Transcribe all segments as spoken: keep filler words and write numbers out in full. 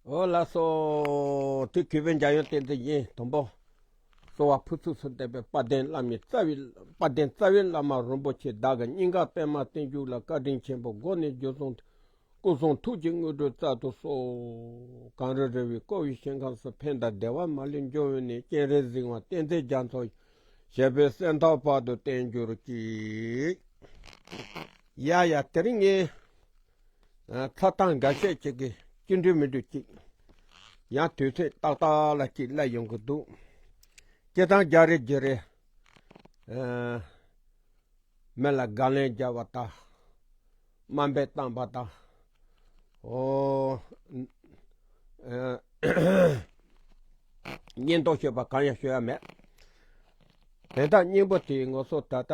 འོ་ལགས་སོ། དེ་གུས་པས་འཇམ་དབྱངས་བསྟན་འཛིན་ཡིན། དང་པོ། གསོལ་བ་ཕུར་ཚུགས་སུ་བཏབ་པའི་དཔལ་ལྡན་བླ་མའི་རྩ་བའི་དཔལ་ལྡན་རྩ་བའི་བླ་མ་རིན་པོ་ཆེ་བདག་གི་སྙིང་ག་པདྨ་བརྟན་བཞུགས་ལ་བཀའ་དྲིན་ཆེན་པོ་སྒོ་ནས་རྒྱུ་གསུང་སྐུ་གསུང་ཐུགས་ཀྱི་དངོས་གྲུབ་སྩལ་དུ་གསོལ། གངས་རི་ར་བས་བསྐོར་བའི་ཞིང་ཁམས་སུ་ཕན་དང་བདེ་བ་མ་ལུས་འབྱུང་བའི་གནས། སྤྱན་རས་གཟིགས་དབང་བསྟན་འཛིན་རྒྱ་མཚོ་ཞབས་པད་སྲིད་མཐའི་བར་དུ་བརྟན་གྱུར་ཅིག། ཡ་ཡ། དེ་རིང་ངས་ཨ་ཚ་ཐང་འགའ་ཤས་ཅིག་གི་སྐྱིད་འགྲོ་མི་འགྲོ་ཅིག། ཡང་དུས་ཚོད་ཏག་ཏག་ལ་ཅིག་སླེབས་ཡོང་གི་འདུག། སྤྱིར་བཏང་རྒྱ་རེ་རྒྱུ་རེ། ཨ་མི་ལ་དགག་ལན་རྒྱག་པ་དང་། དམའ་འབེབས་བཏང་པ་དང་། ཨོ། ཨ་སྙིང་སྟོབས་ཤོར་བ་གང་ཡང་ཤོར་ཡ་མེད། དོན་དག་སྙིང་པོ་དེ་ང་ཚོ་ད་ལྟ་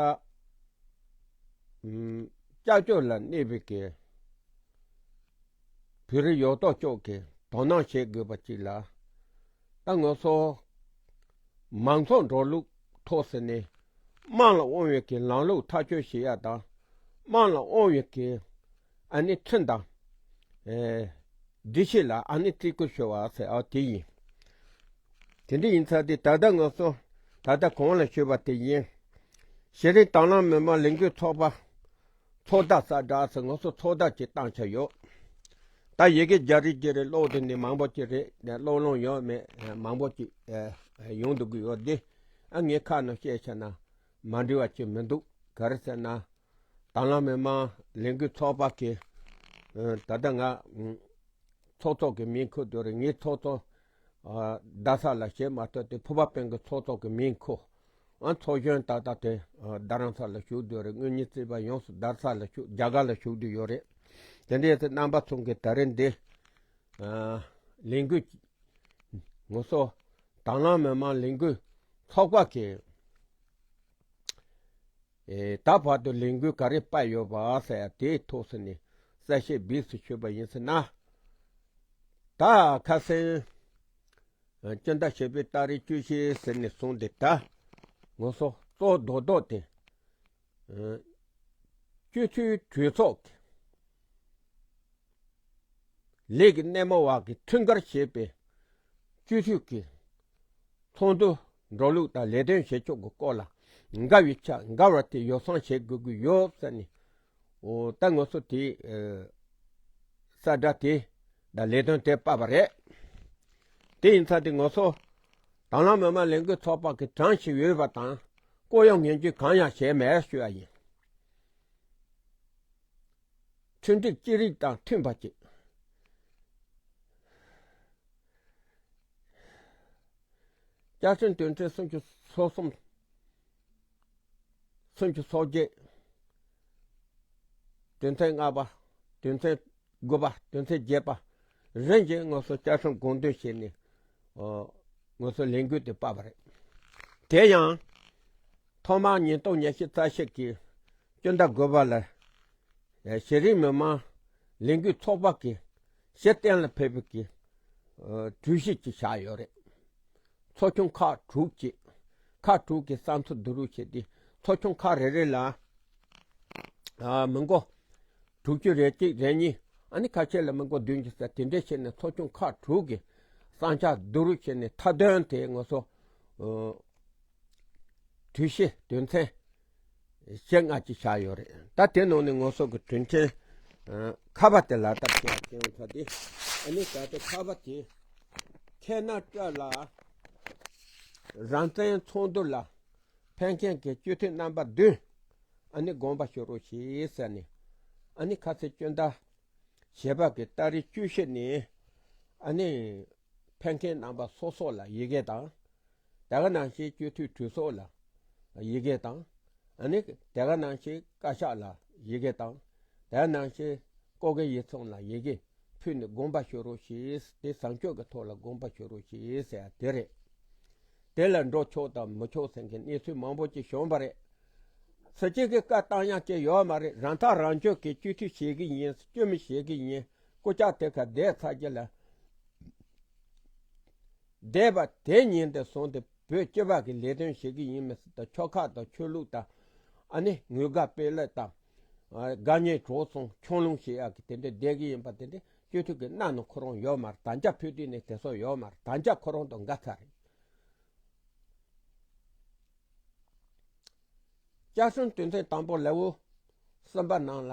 ཨུམ། ཀྱག་ཀྱོག་ལ་གནས་པའི་གི་བོད་རིགས་ཡོད་དོ་ཅོག་གིས་དོ་སྣང་བྱེད་དགོས་པ་ཅིག་ལ། ད་ང་ཚོ་མང་ཚོགས་འགྲོ་ལུགས་ཐོག་ཟེར་ནས་དམངས་ལ་དབང་བའི་གི་ལམ་ལུགས་ཐག་གཅོད་བྱེད་ཡ་དང་། དམངས་ལ་དབང་བའི་གི་ཨ་ནི་ཁྲིམས་དང་། ཨེ། སྒྲིག་གཞི་ལ་ཨ་ནི་བརྩི་བཀུར་ཞུ་བ་ཟེར་ཨ་དེ་ཡིན། དེ་འདྲ་ཡིན་ཚར་དུས་ད་ལྟ་ང་ཚོ་ད་ལྟ་གོང་ལ་ཞུས་པ་དེ་ཡིན། གཞི་རིམ་དྭང་བླངས་མི་མང་ལས་འགུལ་ཚོགས་པ་ཚོགས་བརྡ་གསལ་བསྒྲགས་ཟེར་ང་ཚོ་ཚོགས་བརྡ་ཅིག་བཏང་ཆ་ཡོད། ད་ཡི་གེ་རྒྱ་རིགས་རྒྱ་རིགས་ཀློག་དེ་ནས་མང་པོ་ཅིག་རེད། ཀློག་ལོང་ཡོད་མེད་མང་པོ་ཅིག་ཡོང་འདུག་གི་ཡོད་དེ། ཨ་ངས་ཁ་ནང་བཤད་ཆ་ན་མ་འགྲིག་པ་ཅིག་མི་འདུག། ག་རེ་ཟེར་ན། དྭང་བླངས་མི་མང་ལས་འགུལ་ཚོགས་པ་གི་ད་ལྟ་ང་ཚོགས་གཙོ་གི་མིང་འཁུར་དུ་རེད། ངའི་ཚོགས་གཙོ་རྡ་ས་ལ་བྱེད་མ་ཐུབ་དེ་ཕུར་པ་དཔོན་གྱི་ཚོགས་གཙོ་གི་མིང་འཁུར། ཨ་ཚོགས་གཞོན་ཏག་ཏག་དེ་རྡ་རམ་ས་ལ་བཞུགས་དུ་རེད། དངུལ་གཉེར་རྩིས་པ་ཡོངས་སུ་རྡ་ས་ལ་བཞུགས་རྒྱ་གར་ལ་བཞུགས་དུ་ཡོད་རེད། དེ་འདྲའི་ཚེ་རྣམ་པ་ཚོ་གི་ད་རེས་འདི་ལས་འགུལ་ང་ཚོ་དྭང་བླངས་མི་མང་ལས་འགུལ་ཚོགས་པ་གི་ཨེ་ད་བར་དུ་ལས་འགུལ་ག་རེ་སྤེལ་ཡོད་པ་ཟེར་ཡ་དེའི་ཐོག་སུ་ནས་གསལ་བཤད་སྦས་སུ་ཞུས་པ་ཡིན་ཟེར་ན། ད་ཁ་སང་སྤྱི་ཟླ་བཞི་པའི་ཏ་རིག་བཅུ་བཞི་ཟེར་ནས་བཟུང་སྟེ་ད་ང་ཚོ་གཙོ་བོ་རྡོག་རྡོག་དེ་སྤྱི་འཐུས་གྲོས་ཚོགས་ཀྱི་ལས་ཀྱི་སྣེ་མོ་བ་གི་ཐུན་ཁར་བྱེད་པའི་སྤྱི་འཐུས་ཀྱི་ཚོགས་འདུ་འགྲོ་ལུགས་དང་ལས་དོན་བྱེད་ཕྱོགས་ཀྱི་སྐོར་ལ་འགལ་བའི་ཆ་འགལ་བ་དེ་ཡོ་བསྲང་བྱེད་དགོས་ཀྱི་ཡོད་ཟེར་ནས། འོ་ད་ང་ཚོ་དེ་གསལ་བསྒྲགས་དེ་དང་ལས་དོན་དེ་སྤེལ་བ་རེད། དེ་ཡིན་ཙང་དེ་ང་ཚོ་དྭང་བླངས་མི་མང་ལས་འགུལ་ཚོགས་པ་གི་གྲངས་ཤིག་ཡོད་པ་དང་ལྐོག་གཡོ་ངན་ཇུས་གང་ཡང་བྱས་མེད་ཞུ་བ་ཡིན། ཁྲིམས་སྒྲིག་ཅི་རིགས་དང་མཐུན་པ་ཅིག། བཅའ་ཁྲིམས་དོན་ཚན་སུམ་ཅུ་སོ་གསུམ། སུམ་ཅུ་སོ་བརྒྱད། དོན་ཚན་ལྔ་པ། དོན་ཚན་དགུ་པ། དོན་ཚན་བརྒྱད་པ། རིམ་བཞིན་ང་ཚོ་བཅའ་ཁྲིམས་དགོངས་དོན་བྱས་ནས་ཨོ་ང་ཚོ་ལས་འགུལ་དེ་སྤེལ་བ་རེད། དེ་ཡང་ཐོག་མར་ཉིས་སྟོང་ཉི་ཤུ་རྩ་བཞི་གི་སྤྱི་ཟླ་དགུ་པ་ལ་གཞི་རིམ་མི་མང་ལས་འགུལ་ཚོགས་པ་གིས་གཞི་གཏན་ལ་ཕེབས་པའི་གི་གྲོས་གཞི་ཅིག་བཞག་ཡོད་རེད། ཚོགས་ཆུང་ཁག་དྲུག་ཅིག། ཁག་དྲུག་གི་བསམ་ཚུལ་བསྡུ་རུབ་བྱས་ཏེ་ཚོགས་ཆུང་ཁག་རེ་རེ་ལ་ཨ་མི་མགོ་དྲུག་ཅུ་རེ་གཅིག་རེ་གཉིས། ཨ་ནི་ཁ་ཤས་ལ་མི་མགོ་བདུན་ཅུ་ཙམ་དེ་འདྲས་བྱས་ནས་ཚོགས་ཆུང་ཁག་དྲུག་གི་བསམ་འཆར་བསྡུ་རུབ་བྱས་ནས་མཐའ་དོན་དེ་ང་ཚོ་ཨ་གྲོས་གཞི་དོན་ཚན་བཞི་ལྔ་ཅིག་བཞག་ཡོད་རེད། ད་དེ་ནང་ནས་ང་ཚོ་གི་དོན་ཆེན་ཨ་ཁ་པ་དེ་ལག་བསྟར་བྱས་ཡ་དེ་ཡོང་ཚར་ཏེ། ཨ་ནི་ད་ལྟ་ཁ་པ་དེ་ཁས་ན་སྤྲད་ལ་རང་བཙན་ཚོགས་འདུ་ལ་ཕེབས་མཁན་གྱི་སྤྱི་འཐུས་རྣམ་པ་བདུན་ཨ་ནི་དགོངས་པ་ཞུ་རོགས་ཞེས་ཟེར་ནས། ཨ་ནི་ཁ་སང་སྤྱི་ཟླ་བཞི་པ་གི་ཏ་རིག་བཅུ་བཞི་ནས་ཨ་ནི་ཕེབས་མཁན་རྣམ་པ་སོ་སོ་ལ་ཡི་གེ་དང་། དེ་ག་ནང་བཞིན་སྤྱི་འཐུས་གྲོས་ཚོགས་ལ་ཡི་གེ་དང་། ཨ་ནི་དེ་ག་ནང་བཞིན་བཀའ་ཤག་ལ་ཡི་གེ་དང་། དེ་ག་ནང་བཞིན་བཀའ་བློན་ཡིག་ཚང་ལ་ཡི་གེ་ཕུལ་ནས་དགོངས་པ་ཞུ་རོགས་ཞེས། དེ་བཟང་སྤྱོད་ཀྱི་ཐོག་ལ་དགོངས་པ་ཞུ་རོགས་ཞེས་ཟེར་ཡ་དེ་རེད། དེ་ལ་འགྲོ་ཆོག་དང་མི་ཆོག་ཟེར་མཁན་གནས་ཚུལ་མང་པོ་ཅིག་བྱུང་བ་རེད། སུ་གཅིག་གིས་བཀའ་བཏང་ཡག་ཅིག་ཡོད་མ་རེད། རང་ཐག་རང་གཅོད་ཀྱིས་སྤྱི་འཐུས་བྱེད་ཀྱི་ཡིན། སྤྱི་མི་བྱེད་ཀྱི་ཡིན། སྐུ་ཕྱྭ་དེ་ཁ་བསྡད་ཚར་རྗེས་ལ། འདས་པ་དེ་ཉིན་དེ་བཟུང་སྟེ་བོད་སྤྱི་པ་གི་ལས་དོན་བྱེད་ཀྱི་ཡིན་མི་སྲིད་དང་། ཆོལ་ཁ་དང་ཆོས་ལུགས་དང་། ཨ་ནི་དངུལ་དགའ་དཔེ་ལེགས་དང་། ཨ་དགའ་ཉེ་གྲོགས་ཚང་ཆང་ལུང་བྱེད་ཡག་གི་དེ་འདྲ་བསྡད་ཀྱི་ཡིན་པ་དེ་འདྲ་ སྤྱི་འཐུས་ཀྱི་མནའ་ནང་ཁོ་རང་ཡོད་མ་རེད། དམ་བཅའ་ཕུལ་དུས་ནས་དེ་ཚོ་ཡོད་མ་རེད། དམ་བཅའ་ཁོ་རང་དང་འགལ་ཚར་རེད། སྐྱབས་མགོན་དོན་ཚན་དང་པོ་ལེའུ་གསུམ་པ་ནང་ལ།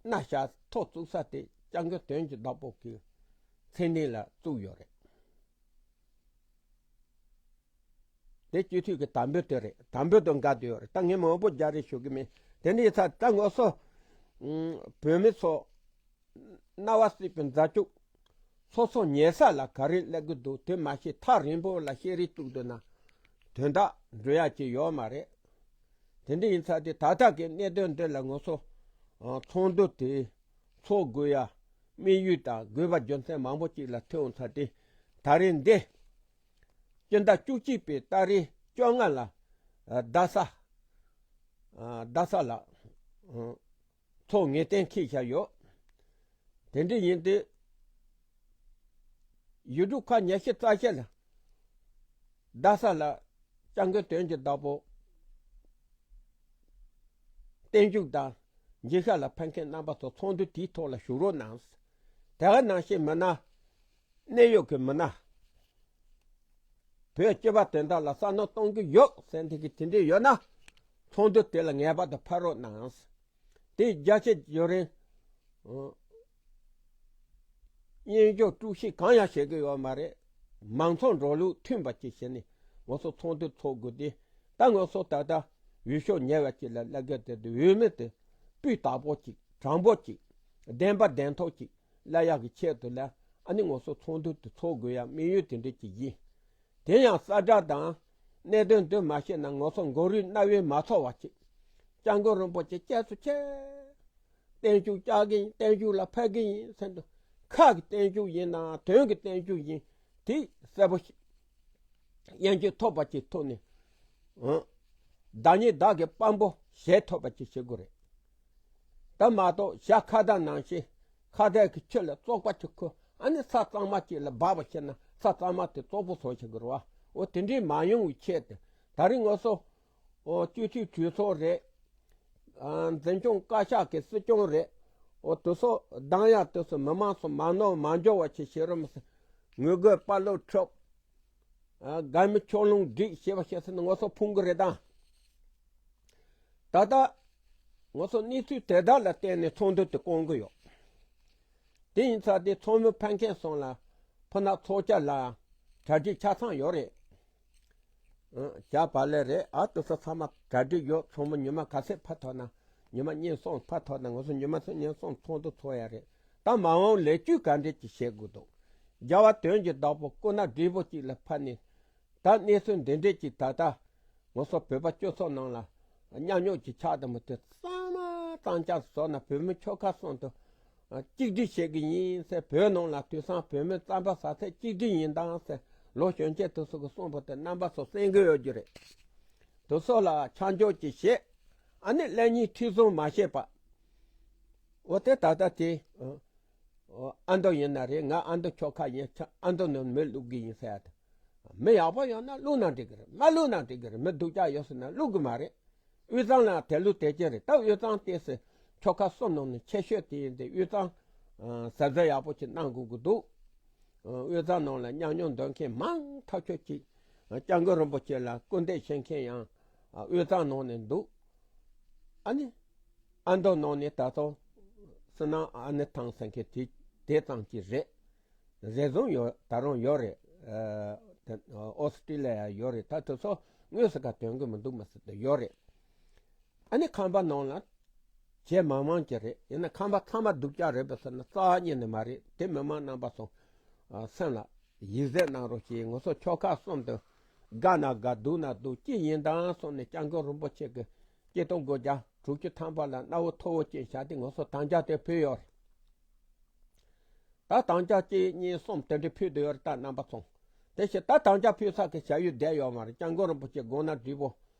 མནའ་བཞག་ཐོ་བཙུགས་ས་དེ་སྐྱབས་མགོན་དོན་གྱི་བདག་པོ་གི་མཚན་གནས་ལ་བཙུགས་ཡོད་རེད། དེ་སྤྱི་འཐུས་ཀྱི་དམ་འབུལ་དེ་རེད། དམ་འབུལ་དང་འགལ་དུ་ཡོད་རེད། ད་ངས་མང་པོ་རྒྱག་རེས་ཞུ་གི་མེད། དེ་འདྲའི་ཚ་ད་ངོ་སོ། ཨུམ། བོད་མི་ཚོ་རྣ་བ་སྲིད་པའི་མཛའ་གཅུགས། སོ་སོ་ཉལ་ས་ལ་ག་རེ་སླེབས་ཀྱི་འདུག་དེ་མ་ཤེས། ཐག་རིང་པོ་ལ་བཤད་རེས་བཙུགས་འདུག་ན། དོན་དག་འགྲོ་ཡ་ཅིག་ཡོད་མ་རེད། དེ་འདྲ་ཡིན་ཚ་དེ་ད་ལྟ་གི་གནད་དོན་འདི་ལ་ངོ་སོ། ཨ། ཚོགས་འདུ་དེ་ཚོགས་དགོས་ཡ་དམིགས་ཡུལ་དང་དགོས་པ་རྒྱུ་མཚན་མང་པོ་ཅིག་ལ་ཐུག་འོང་ཚ་དེ། ད་རེས་འདི་སྤྱི་ཟླ་བཅུ་གཅིག་པའི་ཏ་རིག་བཅོ་ལྔ་ལ། ཨ། རྡ་ས། ཨ། རྡ་ས་ལ། ཨ། ཚོགས་ངེས་གཏན་འཁེལ་བཞག་ཡོད། དེ་འདྲ་ཡིན་དུས། ཡུལ་གྲུ་ཁག་ཉི་ཤུ་རྩ་བཞི་ལ། རྡ་ས་ལ་སྐྱབས་མགོན་དོན་གྱི་བདག་པོ་བརྟན་བཞུགས་དང་། མཇལ་ཁ་ལ་ཕེབས་མཁན་རྣམ་པ་ཚོ་ཚོགས་འདུ་དེའི་ཐོག་ལ་ཞུགས་རོགས་གནང་། དེ་ག་ནང་བཞིན་མི་སྣ། གནད་ཡོད་ཀྱི་མི་སྣ། བོད་སྤྱི་པ་དོན་དག་ལ་བསམ་བློ་གཏོང་གི་ཡོད་ཟེར་འདི་གི་དེ་འདྲས་ཡོད་ན། ཚོགས་འདུ་དེ་ལ་ངེས་པར་དུ་ཕེབས་རོགས་གནང་། དེ་རྒྱ་ཆེ་ཡོད་རིང་། ཨོ། སྙན་ཞུ་དཀྲུག་ཤིང་གང་ཡང་བྱེད་ཀྱི་ཡོད་མ་རེད། མང་ཚོགས་འགྲོ་ལུགས་མཐུན་པ་ཅིག་བྱས་ནས་ང་ཚོ་ཚོགས་འདུ་ཚོགས་དགོས་ཏེ། ད་ང་ཚོ་ད་ལྟ་འོས་ཤོག་ཉེ་བ་ཅིག་ལ་སླེབས་ཀྱི་དེ་དུས་འོས་མི་དེ་སྤུས་དག་པོ་ཅིག་དྲང་པོ་ཅིག་བདེན་པ་བདེན་ཐོག་ཅིག་སླེབས་ཡག་གི་ཆེད་དུ་ལ། ཨ་ནི་ང་ཚོ་ཚོགས་འདུ་དེ་ཚོགས་དགོས་ཡ་དམིགས་ཡུལ་དེ་འདྲ་ཅིག་ཡིན། དེ་ཡང་གསལ་བསྒྲགས་དང་གནད་དོན་འདི་མ་ཤེས་ན་ང་ཚོ་མགོ་རུས་རྣ་བས་མ་ཚོར་བ་ཅིག་སྐྱབས་མགོན་རིན་པོ་ཆེ་སྐྱབས་སུ་མཆི། བརྟན་བཞུགས་བཅར་གི་ཡིན། བརྟན་བཞུགས་ལ་ཕེབས་གི་ཡིན་ཟེར་དུས། ཁ་གི་བརྟན་བཞུགས་ཡིན་ནམ་དོན་གི་བརྟན་བཞུགས་ཡིན། དེ་གསལ་པོ་ཞིག་ཡང་ཅིག་ཐོབ་པ་ཅིག་ཐོབ་ནས། ཨང་། བདག་ཉིད་བདག་གི་དཔང་པོ་བྱེད་ཐུབ་པ་ཅིག་བྱེད་དགོས་རེད། ད་མ་གཏོགས་ཞྭ་ཁ་བརྡ་ནང་བཞིན་ཁ་བརྡ་གི་ཆུ་ལ་བཙོག་པ་ཅིག་ཁུར། ཨ་ནི་ས་གཙང་མ་ཅིག་ལ་སྦག་པ་བྱས་ན་ས་གཙང་མ་དེ་བཙོག་པོ་བཟོ་བྱེད་དགོས་རེད་བ། འོ་དེ་འདྲའི་མ་ཡོང་བའི་ཆེད་དུ། ད་རིང་ང་ཚོ། ཨོ། སྤྱི་འཐུས་གྲོས་ཚོགས་རེད། ཨ། འཛིན་སྐྱོང་བཀའ་ཤག་གི་སྲིད་སྐྱོང་རེད། ཨོ། དེ་ཚོ་གདམ་ཡ་དེ་ཚོ་མི་མང་ཚོ་མ་ནོར་མ་འགྱོ་བ་ཅིག་བྱེད་རོགས་མི་སྲིད། ངུ་དགོད་དཔའ་ལོ་འཁྲབ། ཨ། དགའ་མི་ཆོག་ལུང་སྒྲིག་བྱེད་པ་བྱེད་ཟེར་ན་ང་ཚོ་ཕུང་གི་རེད་ད། ད་ལྟ་ང་ཚོ་གནས་ཚུལ་དེ་དག་ལ་བརྟེན་ནས་ཚོགས་འདུ་དེ་བསྐོང་གི་ཡོད། དེ་ཡིན་ཙང་དེ་ཚོགས་མི་ཕེབས་མཁན་ཚང་ལ་ཕུ་ནག་ཚོགས་བཅར་ལ་གྲ་སྒྲིག་ཆ་ཚང་ཡོད་རེད། ཨང་། བྱ་བ་ལས་རེད། ཨ། དེ་ཚོ་ཚང་མ་གྲ་སྒྲིག་ཡོད། ཚང་མ་ཉི་མ་ག་ཚོད་ཕེབས་ཐུབ་ན། ཉི་མ་ཉིན་གསུམ་ཕེབས་ཐུབ་ན། ང་ཚོ་ཉི་མ་ཚོ་ཉིན་གསུམ་ཚོགས་འདུ་ཚོགས་ཡ་རེད། ད་མ་འོངས་ལས་རྒྱུ་ག་འདྲས་ཅིག་བྱེད་དགོས་འདུག་རྒྱལ་བ་དོན་གྱི་བདག་པོ་སྐུ་ན་བགྲེས་པོ་ཅིག་ལ་ཕེབས་ནས། ད་གནས་ཚུལ་འདི་འདྲས་ཅིག་ད་ལྟ་ང་ཚོ་བོད་པ་སྤྱི་ཚོགས་ནང་ལ་ཉམས་མྱོང་ཅིག་ཆགས་དང་མི་ཐུབ། གཙང་མ་གཙང་རྐྱང་བཟོ་ན་བོད་མི་ཆོལ་ཁ་གསུམ་དུ་གཅིག་སྒྲིལ་བྱེད་ཀྱི་ཡིན་ཟེར། བོད་ནང་ལ་དུས་སང་བོད་མི་རྩམ་པ་ཟ་ཚད་གཅིག་སྒྲིལ་ཡིན་དང་ཟེར། ལོ་གཞོན་སྐྱེས་དེ་ཚོ་གི་གསུངས་པ་དེ་རྣམ་པ་ཚོ་གསན་གི་ཡོད་རྒྱུ་རེད། དེ་ཚོ་ལ་ཆ་འཇོག་ཅིག་བྱེད། ཨ་ནི་ཀླད་རྙིང་མཁྲེགས་བཟུང་མ་བྱེད་པ། འོ་དེ་ད་ལྟ་དེ། ཨ། ཨ་མདོ་ཡིན་ན་རེད། ང་ཨ་མདོ་ཆོལ་ཁ་ཡིན། ཨ་མདོ་ནས་མི་བླུག་གི་ཡིན་ཟེར་ཡ་དེ། མི་ཡག་པོ་ཡོང་ན་བླུག་ན་འགྲིག་གི་རེད། མ་བླུག་ན་འགྲིག་གི་རེད། མི་སྡུག་ཅག་ཡོད་སོང་ན་བླུག་གི་མ་རེད། དབུས་གཙང་ལ་དེ་ལུགས་དེ་ཅན་རེད། ད་དབུས་གཙང་ཏོག་ཙམ་ཆོལ་ཁ་གསུམ་ནང་ནས་ཆེ་ཤོས་དེ་ཡིན་ཏེ། དབུས་གཙང་། ཨ། གཟབ་གཟབ་ཡག་པོ་ཅིག་གནང་དགོས་ཀྱི་འདུག་ཨ། དབུས་གཙང་ནང་ལ་ཉམས་མྱོང་འདོན་མཁན་མང་ཐག་ཆོད་ཅིག་ཨ། སྐྱབས་མགོན་རིན་པོ་ཆེ་ལ་སྐུར་འདེབས་བྱེད་མཁན་ཡང་། ཨ། དབུས་གཙང་ནང་ནས་འདུག་ཨ་ནི་ཨ་མདོ་ནང་ནས་ད་དུང་བསོད་ནམས་ཨ་ནེ་ཐང་ཟེར་མཁན་དེ་དེ་ཙམ་ཅིག་རེད། རེ་ཟུང་ཡོད། ད་རུང་ཡོད་རེད། ཨ། དེ་ཨོ་སི་ཀྲི་ལི་ཡ་ཡོད་རེད། ད་དེ་ཚོ་དངོས་སུ་ག་དོན་གི་མི་འདུག་མ་ཟད་དུ་ཡོད་རེད། ཨ་ནི་ཁམས་པ་ནང་ལ་བྱེས་མང་མང་ཅིག་རེད། ཡིན་ན་ཁམས་པ་ཚང་མ་སྡུག་ཅག་རེད་པས་ཟེར་ན་རྩ་བ་ཉིད་ནས་མ་རེད། དེ་མི་མང་རྣམ་པ་ཚོ། ཨ། སེམས་ལ་ཡིད་གཟབ་གནང་རོགས་ཞེས། ང་ཚོ་ཆོལ་ཁ་གསུམ་དུ་དགའ་ན་དགའ། སྡུག་ན་སྡུག་ཅི་ཡིན་དང་གསུངས་ནས། སྐྱབས་མགོན་རིན་པོ་ཆེ་གི་སྐྱེ་སྟོན་དགུ་བརྒྱ་དྲུག་ཅུ་ཐམ་པ་ལ་གནང་བ་མཐོ་བོ་ཅན་བཞག་སྟེ་ང་ཚོ་དམ་བཅའ་དེ་ཕུལ་ཡོད་རེད། ད་དམ་བཅའ་གཅིག་གཉིས་གསུམ་དེ་འདྲ་ཕུལ་དུ་ཡོད་རེད། ད་རྣམ་པ་ཚོ། དེ་བཞིན་ད་དམ་བཅའ་ཕུལ་ས་གི་བྱ་ཡུལ་བསྡད་ཡོད་མ་རེད། སྐྱབས་མགོན་རིན་པོ་ཆེ་དགུང་ན་བགྲེས་པོ་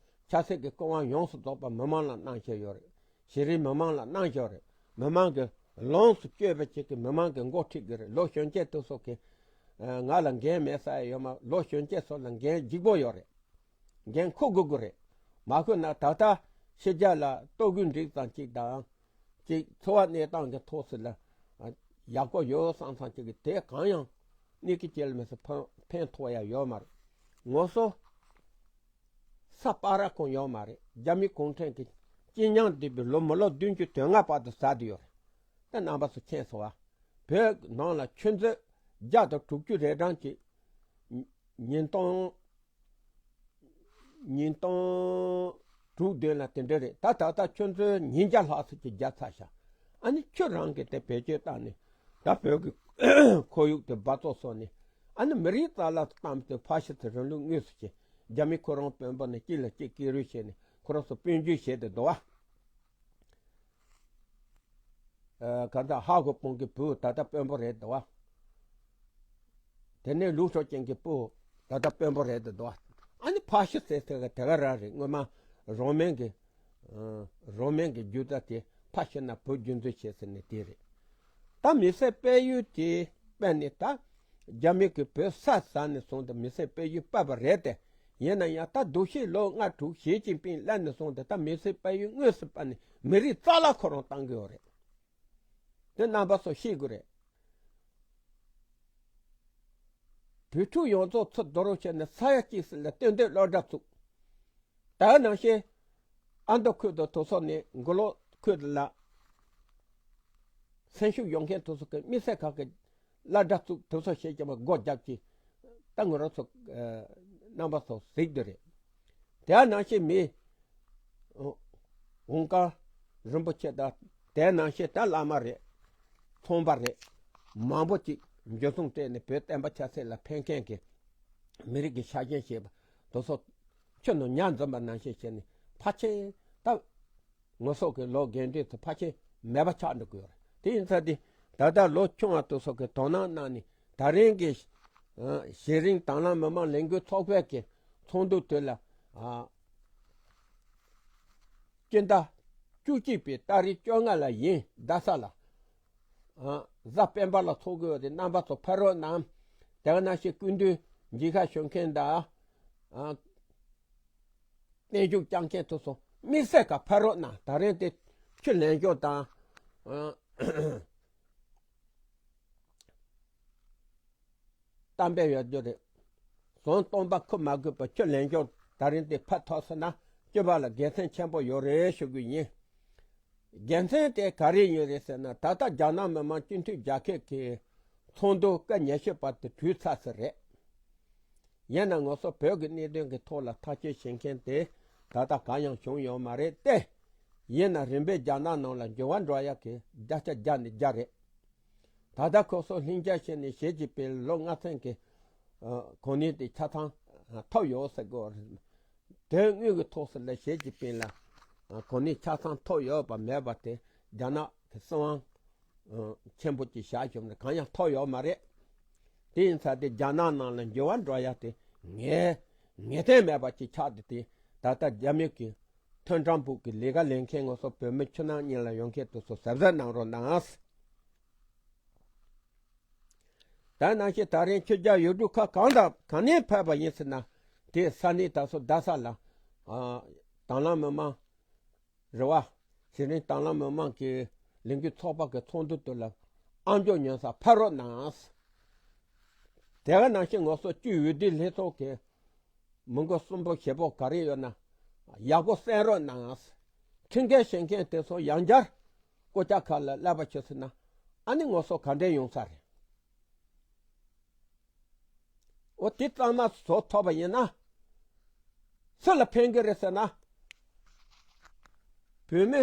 ཆབ་སྲིད་ཀྱི་སྐུ་དབང་ཡོངས་སུ་རྫོགས་པ་མི་མང་ལ་གནང་བཞིན་ཡོད་རེད། གཞི་རིམ་མི་མང་ལ་གནང་བཞིན་རེད། མི་མང་གི་ལོངས་སུ་སྤྱོད་པའི་ཆེད་ཀྱི་མི་མང་གི་མགོ་ཁྲིད་ཀྱི་རེད། ལོ་གཞོན་སྐྱེས་དེ་ཚོ་གི། ཨ། ང་ལ་འགན་མེད་ས་ཡོད་མ། ལོ་གཞོན་སྐྱེས་ཚོ་ལ་འགན་ལྗིད་པོ་ཡོད་རེད། འགན་འཁུར་དགོས་ཀྱི་རེད། མ་འཁུར་ན་ད་ལྟ་ཕྱི་རྒྱལ་ལ་ལྟོ་གོས་འགྲིག་ཙམ་ཅིག་དང་། ཅིག་འཚོ་བ་གནས་སྟངས་ཀྱི་ཐོག་སུ་ལ་ཡག་པོ་ཡོད་བསམ་བསམ་ཅིག་གི་དེ་གང་ཡང་གནས་ཀྱི་སྐྱེལ་མི་སུ་ཕན་ཕན་ཐོགས་ཡ་ཡོད་མ་རེད། ངོ་སོ་ས་སྤར་ར་ཁོང་ཡོད་མ་རེད། རྒྱ་མི་གུང་ཁྲན་གྱི་སྤྱི་ཉམས་འདས་པའི་ལོ་མི་ལོ་བདུན་ཅུ་དོན་ལྔ་བར་དུ་ཟ་དུ་ཡོད་རེད། ད་རྣམ་པ་ཚོ་མཁྱེན་སོང་བ། བོད་ནང་ལ་ཆུ་མཛོད་བརྒྱ་དང་དྲུག་ཅུ་རེ་གྲངས་ཀྱི་ཉིས་སྟོང་ཉིས་སྟོང་དྲུག་བདུན་ལ་དེ་འདྲ་རེད། ད་ད་ལྟ་ཆུ་མཛོད་ཉིས་བརྒྱ་ལྷག་ཙམ་གྱི་བརྒྱབ་ཚར་ཤག་ཨ་ནི་ཁྱོད་རང་གིས་དེ་བེད་སྤྱོད་བཏང་ནས་ད་བོད་ཀྱི་ཁོར་ཡུག་དེ་འབག་བཙོག་བཟོས་ནས་ཨ་ནི་མི་རིགས་རྩ་བརླག་བཏང་སྟེ་ཕ་ཤི་སི་རིང་ལུགས་དངོས་སུ་བྱས། རྒྱ་མི་ཁོ་རང་དཔོན་པོ་ནས་གཅིག་ལ་གཅིག་སྐད་རུས་བྱས་ནས་ཁོ་རང་ཚོ་དཔོན་འཇུག་བྱས་ཏེ་འདུག་བ། ཨ་གང་ལྟར་ཧ་གོ་སྤུན་གྱི་བུ་ད་ལྟ་དཔོན་པོ་རེད་འདུག་བ། དེ་ནས་ལུགས་སྲོལ་ཅན་གྱི་བུ་ད་ལྟ་དཔོན་པོ་རེད་འདུག་བ། ཨ་ནི་ཕ་ཤི་སི་ཟེར་ཟེར་ག་དེ་ག་རང་རེད། སྔོན་མ་རོ་མན་གྱི་ཨ་རོ་མན་གྱི་རྒྱུད་དེ་ཕ་ཤི་ན་བུ་རྒྱུད་འཛིན་བྱེད་ཟེར་ནས་དེ་རེད། ད་མི་སེར་སྤེལ་ཡུལ་དེ་སྤེལ་ནས་ད་རྒྱ་མི་གི་བོད་ས་ཟ་ནས་བཟུང་སྟེ་མི་སེར་སྤེལ་ཡུལ་སྤེལ་བ་རེད་དེ། ཡིན་ན་ཡང་ད་འདུ་ཤེས་ལོ་ལྔ་དྲུག་ཞི་ཅིན་ཕིང་སླེབས་ནས་བཟུང་སྟེ་ད་མི་སེར་སྤེལ་ཡུལ་དངོས་སུ་སྤེལ་ནས་མི་རིགས་རྩ་བརླག་ཁོ་རང་བཏང་གི་ཡོད་རེད། དེ་རྣམ་པ་ཚོ་ཤེས་དགོས་རེད། བོད་ཕྲུག་ཡོངས་རྫོགས་ཚུར་རྡོ་རུ་བྱས་ནས་ས་ཡ་གཅིག་ཙམ་ལ་སྟོན་འདོད་སློབ་གྲྭ་བཙུགས། ད་ནང་བཞིན་ཨ་མདོ་ཁུལ་དུ་དུ་སོག་ནས་མགོ་ལོག་ཁུལ་དུ་ལ་སེམས་ཤུགས་ཡོད་མཁན་དུ་སོག་གི་མི་སེར་ཁག་གི་སློབ་གྲྭ་བཙུགས། དུ་སོག་བྱེད་ཀྱི་མ་སྒོ་རྒྱབ་ཀྱི་ད་ངོ་རང་ཚོ་རྣམ་པ་ཚོ་གཟིགས་འདི་རེད། དེ་ནང་བཞིན་མི་འོང་སྐལ་རིན་པོ་ཆེ་དང་དེ་ནང་བཞིན་ད་བླ་མ་རེད། ཚོང་པ་རེད། མང་པོ་ཅིག་འཇུ་བཟུང་སྤྲད་ནས་བོད་བསྟན་པ་ཆབ་སྲིད་ལ་ཕན་མཁན་གྱི་མི་རིགས་ཀྱི་ཆ་རྐྱེན་བྱེད་པ་དེ་ཚོ་ཁྱོད་ནང་ཉར་འཛིན་པ་ནང་བཞིན་བྱས་ནས་ཕལ་ཆེར་ད་ངོ་སོགས་ཀྱི་ལོ་རྒན་གྲས་ཚོ་ཕལ་ཆེར་མེད་པ་ཆགས་འགྲོ་གི་ཡོད་རེད། དེ་ཡིན་ཙང་དེ་ད་ལྟ་ལོ་ཆུང་བ་དེ་ཚོ་གི་དོ་སྣང་གནང་ནས་ད་རིང་གི་ཨ་གཞི་རིམ་དྭང་བླངས་མི་དམངས་ལས་འགུལ་ཚོགས་པའི་གི་ཚོགས་འདུ་དེ་ལ་ཨ་སྤྱི་ཟླ་བཅུ་གཅིག་པའི་ཏ་རིག་བཅོ་ལྔ་ལ་ཡིན། རྡ་ས་ལ་ཨ་གཟའ་སྤེན་པ་ལ་ཚོགས་དགོས་པ་དེ་རྣམ་པ་ཚོ་ཕེབས་རོགས་གནང་། དེ་ག་ནང་བཞིན་སྐུ་མདུན་མཇལ་ཁ་ཞུ་མཁན་དང་ཨ་བརྟན་བཞུགས་བསྐྱངས་མཁན་དེ་ཚོ་དམིགས་བསལ་ག་ཕེབས་རོགས་གནང་། ད་རིང་དེ་ཆུ་ལེན་ཞོར་དང་ཨ་གཏམ་དཔེ་ཡོད་རྒྱུ་རེད། ཟོན་སྟོང་པ་ཁུར་མ་དགོས་པར་ཆུ་ལེན་ཞོར་ད་རིང་དེ་ཕེབས་ཐུབ་སོང་ན་སྤྱི་པ་ལ་དགེ་མཚན་ཆེན་པོ་ཡོད་རེད་ཞུ་གི་ཡིན། དགེ་མཚན་དེ་ག་རེ་ཡིན་རེད་ཟེར་ན་ད་ལྟ་རྒྱ་ནག་མི་དམངས་སྤྱི་འཐུས་རྒྱ་སྐད་ཀྱི་ཚོགས་འདུ་སྐབས་ཉི་ཤུ་པ་དེ་གྲོལ་ཚར་ས་རེད། ཡིན་ན་ང་ཚོ་བོད་ཀྱི་གནད་དོན་གྱི་ཐོག་ལ་ཐག་གཅོད་བྱེད་མཁན་དེ་ད་ལྟ་གང་ཡང་བྱུང་ཡོད་མ་རེད་དེ། ཡིན་ན་རིམ་པས་རྒྱ་ནག་ནང་ལ་འགྱུར་བ་འགྲོ་ཡག་གི་བརྒྱ་ཆ་བརྒྱ་ནས་བརྒྱ་རེད། ད་ལྟ་ཁོ་ཚོ་ལྷིང་འཇགས་བྱས་ནས་ཞི་ཅིན་ཕིང་ལོ་ལྔ་ཚན་གྱི་ཨ་གོ་གནས་དེ་ཆ་ཚང་ཨ་ཐོབ་ཡོད་ཟེར་གོ་རེད། དོན་དངོས་ཀྱི་ཐོག་སུ་ལ་ཞི་ཅིན་ཕིང་ལ་ཨ་གོ་གནས་ཆ་ཚང་ཐོབ་ཡོད་པ་མེད་པ་དེ་རྒྱ་ནག་གི་སྲིད་དབང་ཨ་ཆེན་པོ་ཅིག་བཞག་བྱུང་ནས་གང་ཡང་ཐོབ་ཡོད་མ་རེད། དེ་ཡིན་ཙང་དེ་རྒྱ་ནག་ནང་ལ་འགྱུར་བ་འགྲོ་ཡ་དེ་ངེས་ངེས་གཏན་མེད་པ་ཅིག་ཆགས་ཏེ་དེ་ད་ལྟ་རྒྱ་མི་གི་མཐུན་གྲོས་འབུག་གི་ལས་ཀ་ལས་མཁན་ང་ཚོ་བོད་མི་ཕྱི་ནང་གཉིས་ལ་ཡོང་མཁན་དེ་ཚོ་གཟབ་གཟབ་གནང་རོགས་གནང་། ད་ནང་བཞིན་ད་རིང་ཕྱི་རྒྱལ་ཡུལ་གྲུ་ཁག་གང་དང་གང་ནས་ཕེབས་པ་ཡིན་ཟེར་ན་དེ་ས་གནས་ད་སོ་རྡ་ས་ལ་ཨ་དྭང་བླངས་མི་དམངས་རེ་བ་གཞི་རིམ་དྭང་བླངས་མི་དམངས་ཀྱི་ལས་འགུལ་ཚོགས་པ་གི་ཚོགས་འདུ་དེ་ལ་ཨ་མཆོག་ཉན་ས་ཕེབས་རོགས་གནང་། དེ་ག་ནང་བཞིན་ང་ཚོ་བཅུ་འོས་བསྡུ་ལྷན་ཚོགས་ཀྱི་མི་འགོ་གསུམ་པོ་བཞི་པོ་ག་རེ་ཡོད་ན་ཡག་པོ་གསན་རོགས་གནང་། ཁྲིམས་འགལ་བྱེད་མཁན་དེ་ཚོ་ཡང་བསྐྱར་སྐུ་ཕྱྭ་ཁག་ལ་སླེབས་པ་བྱས་ཟིན་ན་ཨ་ནི་ང་ཚོ་ག་འདྲས་ཡོང་ས་རེད། འོ་དེ་གཙང་མ་བཟོ་ཐུབ་པ་ཡིན་ན་སུ་ལ་ཕན་གི་རེད་ཟེར་ན། བོད་མི་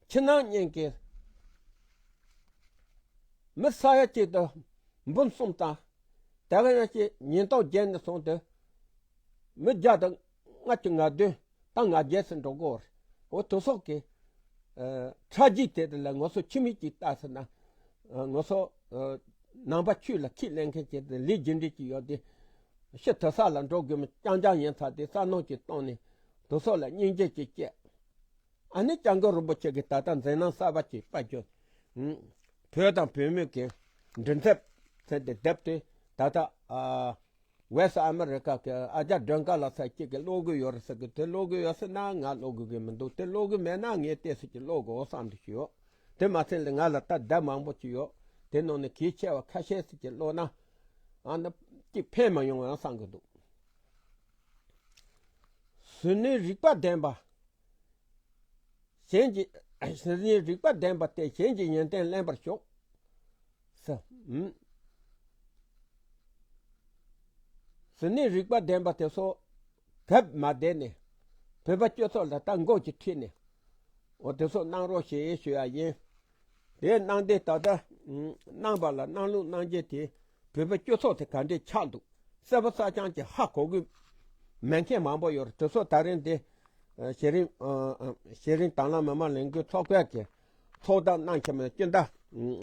ཕྱི་ནང་གཉིས་ཀྱི་མི་ས་ཡ་གཅིག་དང་འབུམ་གསུམ་དང་། དེ་ག་ཡང་ཅིག་ཉིས་སྟོང་བརྒྱད་ནས་བཟུང་སྟེ་མི་བརྒྱ་དང་ལྔ་བཅུ་ང་བདུན་དང་ང་བརྒྱད་ཙམ་འགྲོ་གི་ཡོད་རེད། འོ་དེ་སོགས་ཀྱི་ཨ་ཁྲག་རྗེས་དེ་དེ་ལ་ང་ཚོ་ཕྱི་མིག་ཅིག་ལྟ་ཟེར་ན་ཨ་ང་ཚོ་ཨ་ནང་པ་ཆོས་ལ་ཁས་ལེན་མཁན་ཅིག་དེ་ལས་རྒྱུ་འབྲས་ཅིག་ཡོད་དེ་ཕྱི་དེ་ས་ལ་འགྲོ་དགོས་མི་རྐྱང་རྐྱང་ཡིན་ཚར་དེ་བསམ་བློ་ཅིག་བཏང་ནས་དེ་སོགས་ལ་སྙིང་རྗེ་ཅིག་སྐྱེས། ཨ་ནི་སྐྱབས་མགོན་རིན་པོ་ཆེ་གིས་ད་ལྟ་མཛད་རྣམ་གསར་པ་ཅིག་པར་བརྒྱུད། བོད་དང་བོད་མི་གི་མགྲིན་ཚབ་ཟེར་ཏེ་དེབ་དེ་ད་ལྟ་ཨ་ ཝེ་སི་ཨ་མི་རི་ཀ་གི་ཨ་ཇ་སྒྲོན་དཀར་ལགས་ཟེར་གཅིག་གིས་ཀློག་གི་ཡོད་རེད་ཟེར་གི། དེ་ཀློག་གི་ཡོད་ཟེར་ན་ང་ཀློག་དགོས་ཀྱི་མི་འདུག། དེ་ཀློག་གི་མེད་ན་ངས་ཏོག་ཙམ་ཅིག་ཀློག་དགོས་བསམ་དུ་ཞུས་ཡོད། དེ་མ་ཚད་ལ་ང་ལ་ད་ལྡབ་མང་པོ་ཅིག་ཡོད། དེ་ནང་ནས་གལ་ཆེ་བ་ཁ་ཤས་ཤིག་ཅིག་ཀློག་ན་ཨ་ནི་ཅིག་ཕན་མ་ཡོང་ངམ་བསམ་གི་འདུག། གཟུགས་ནི་རིག་པ་ལྡན་པ། གཞན་གྱི་གཟུགས་ནི་རིག་པ་ལྡན་པ་སྟེ། གཞན་གྱི་ཡོན་ཏན་གླེན་པར་ཤོག་ཟེར། ཨུམ། གཟུགས་ནི་རིག་པ་ལྡན་པ་དེ་ཚོ་གབ་མ་བསྡད་ནས་བོད་པ་སྤྱི་ཚོགས་ལ་ད་མགོ་ཅིག་ཁྲིད་ནས། འོ་དེ་ཚོ་གནང་རོགས་ཞེས་ཞུ་ཡ་ཡིན། དེ་གནང་དེ་ད་ལྟ་གནང་བ་ལ་གནང་ལུགས་གནང་རྒྱུ་དེ་བོད་པའི་སྤྱི་ཚོགས་དེ་ག་འདྲས་ཆགས་འདུག། གསལ་པོ་གསལ་རྐྱང་གི་ཧ་གོ་གི་མེད་མཁན་མང་པོ་ཡོད་རེད། དེ་ཚོ་ད་རིང་འདི་ཤེས་རིག་ཤེས་རིག་དང་བླངས་མི་མང་ལས་འགུལ་ཚོགས་པའི་གི་ཚོགས་བརྡ་གནང་མཁན་མི་སྤྱི་ཟླ་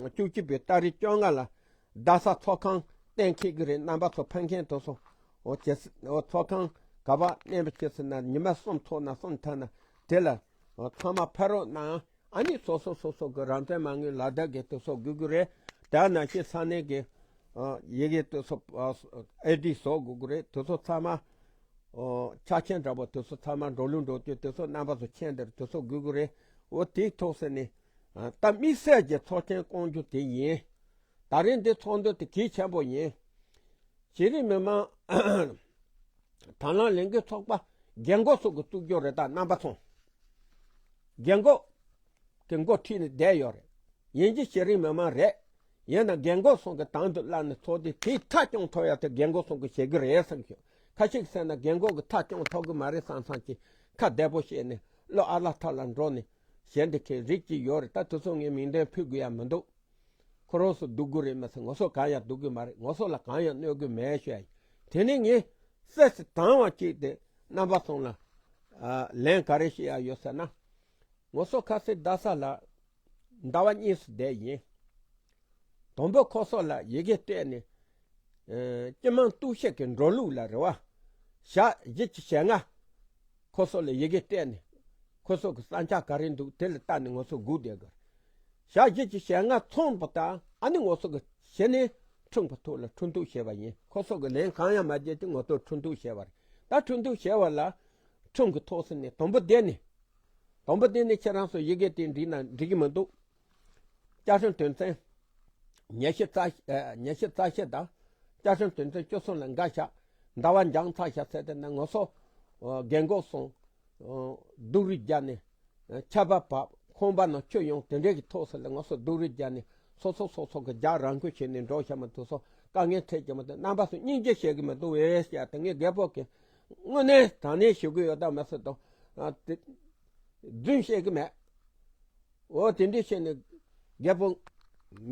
བཅུ་གཅིག་པའི་ཏ་རིག་བཅོ་ལྔ་ལ་རྡ་ས་ཚོགས་ཁང་གཏན་འཁེལ་གི་རེད། རྣམ་པ་ཚོ་ཕེབས་མཁན་དེ་ཚོ་འོ་བྱེད་ས་འོ་ཚོགས་ཁང་ག་པར་གནས་པ་བྱེད་ཟེར་ན་ཉི་མ་གསུམ་ཐོག་ན་གསུམ་ཐ་ན་དེ་ལ་འོ་ཚང་མ་ཕེབས་རོགས་གནང་། ཨ་ནི་སོ་སོ་སོ་སོ་གི་རང་བཙན་མ་དངུལ་ལ་དྭགས་ཀྱི་དེ་ཚོ་དགོས་ཀྱི་རེད། དེ་ནང་བཞིན་ས་གནས་ཀྱི་ཡི་གེ་དེ་ཚོ་ཨེ་ཌི་བཟོ་དགོས་ཀྱི་རེད། དེ་ཚོ་ཚང་མ་ཆ་རྐྱེན་འདྲ་པོ་དེ་ཚོ་ཚང་མ་འགྲོ་ལུགས་འགྲོ་སྤྱོད་དེ་ཚོ་རྣམ་པ་ཚོ་མཁྱེན་དེར་དེ་ཚོ་དགོས་ཀྱི་རེད། འོ་དེའི་ཐོག་ཟེར་ནས་ད་དམིགས་བསལ་གྱི་ཚོགས་ཆེན་བསྐོང་རྒྱུ་དེ་ཡིན། ད་རིང་འདི་ཚོགས་འདུ་དེ་གལ་ཆེན་པོ་ཡིན། ཤེས་རིག་མི་མང་དང་བླངས་ལས་འགུལ་ཚོགས་པ་རྒན་གོག་ཚོ་གི་བཙུགས་རྒྱུ་རེད། ད་རྣམ་པ་ཚོ་རྒན་གོག་གི་མགོ་ཁྲིད་ནས་བསྡད་ཡོད་རེད། ཡིན་གྱི་ཤེས་རིག་མི་མང་རེད། ཡིན་ན་རྒན་གོག་ཚོ་གི་དང་དུ་བླངས་ནས་ཚོགས་འདུ་དེའི་མཐའ་སྐྱོང་ཐུབ་ཡ་དེ་རྒན་གོག་ཚོ་གི་བྱེད་གི་རེད་བསམ་ཞིང་། ཁ་ཤས་ཟེར་ན་རྒན་གོག་གི་མཐའ་སྐྱོང་ཐུབ་གི་མ་རེད་བསམ་བསམ་གྱིས་ཁ་བདེ་པོ་བཤད་ནས་བློ་ཨ་ལ་ཐ་ལ་འགྲོ་ནས་བྱེད་འདི་ཁའི་རིགས་ཀྱི་ཡོད་རེད། ད་དེ་ཚོ་ངས་མིང་འདོན་ཕུལ་དགོས་ཡ་མི་འདུག། ཁོ་རང་ཚོ་སྡུག་གི་རེད་མ་ཟད་ང་ཚོ་གང་ཡང་སྡུག་གི་མ་རེད། ང་ཚོ་ལ་གང་ཡང་གནོད་གི་མེད་ཞུ་ཡ་ཡིན། དེ་ནས་ངས་གསལ་སི་དང་བ་གཅིག་དེ་རྣམ་པ་ཚོ་ལ་ལན་ག་རེ་བཤད་ཡ་ཡོད་ཟེར་ན། ང་ཚོ་ཁ་སང་རྡ་ས་ལ་ཟླ་བ་གཉིས་སུ་བསྡད་ཡིན། དང་པོ་ཁོ་ཚོ་ལ་ཡི་གེ་སྤྲད་ནས་སྤྱི་དམངས་གཏུག་བཤེར་གྱི་འགྲོ་ལུགས་ལ་རེ་བ་ཞག་བཞི་བཅུ་ཞེ་ལྔ་ཁོ་ཚོ་ལ་ཡི་གེ་སྤྲད་ནས་ཁོ་ཚོ་གི་བསམ་འཆར་ག་རེ་འདུག་དེ་ལ་བལྟས་ནས་ང་ཚོ་སྒུག་བསྡད་དགོས། ཞག་བཞི་བཅུ་ཞེ་ལྔ་ཚང་བ་དང་ཨ་ནི་ང་ཚོ་གི་གཞི་ནས་ཁྲིམས་ཀྱི་ཐོག་ལ་ཁྲིམས་གཏུག་བྱས་པ་ཡིན། ཁོ་ཚོ་གི་ལན་གང་ཡང་མ་བརྒྱབ་དུས་ང་ཚོ་ཁྲིམས་གཏུག་བྱས་པ་རེད། ད་ཁྲིམས་གཏུག་བྱས་པ་ལ་ཁྲིམས་ཀྱི་ཐོག་ཟེར་ནས་དང་པོ་དེ་ནས་དང་པོ་དེ་ནས་ཁྱེད་རང་ཚོ་ཡི་གེ་དེ་འགྲིག་ན་འགྲིག་གི་མི་འདུག། བཅའ་ཁྲིམས་དོན་ཚན་ཉི་ཤུ་རྩ་ཉི་ཤུ་རྩ་བཞི་དང་བཅའ་ཁྲིམས་དོན་ཚན་བཅུ་གསུམ་ལ་འགལ་ཤག། ཟླ་བ་འགྱངས་ཚར་ཤག་ཟེར་དེ་ན་ང་ཚོ་རྒན་གོག་ཚོ་སྡུག་རུས་བརྒྱབ་ནས་ཆར་པ་བབས་ཁང་པ་ནང་ཆུ་ཡོང་དེ་འདྲས་ཀྱི་ཐོག་ས་ལ་ང་ཚོ་སྡུག་རུས་བརྒྱབ་ནས་སོ་སོ་སོ་སོ་གི་རྒྱག་རང་འཁུལ་བྱས་ནས་འགྲོ་ཤག་མ་ཐུབ་སོ་དཀའ་ངལ་འཕྲད་ཀྱི་མ་ཐུབ། རྣམ་པ་ཚོ་སྙིང་རྗེ་བྱེད་ཀྱི་མི་འདུག་བས་ཟེར་ཡ་དེ་ངས་རྒད་པོ་གི་དངོས་གནས་དྲང་གནས་ཞུ་གི་ཡོད་ད་མ་ཟེར་དང་རྫུན་བཤད་གི་མེད། འོ་དེ་འདྲས་བཤད་ནས་རྒད་པོ་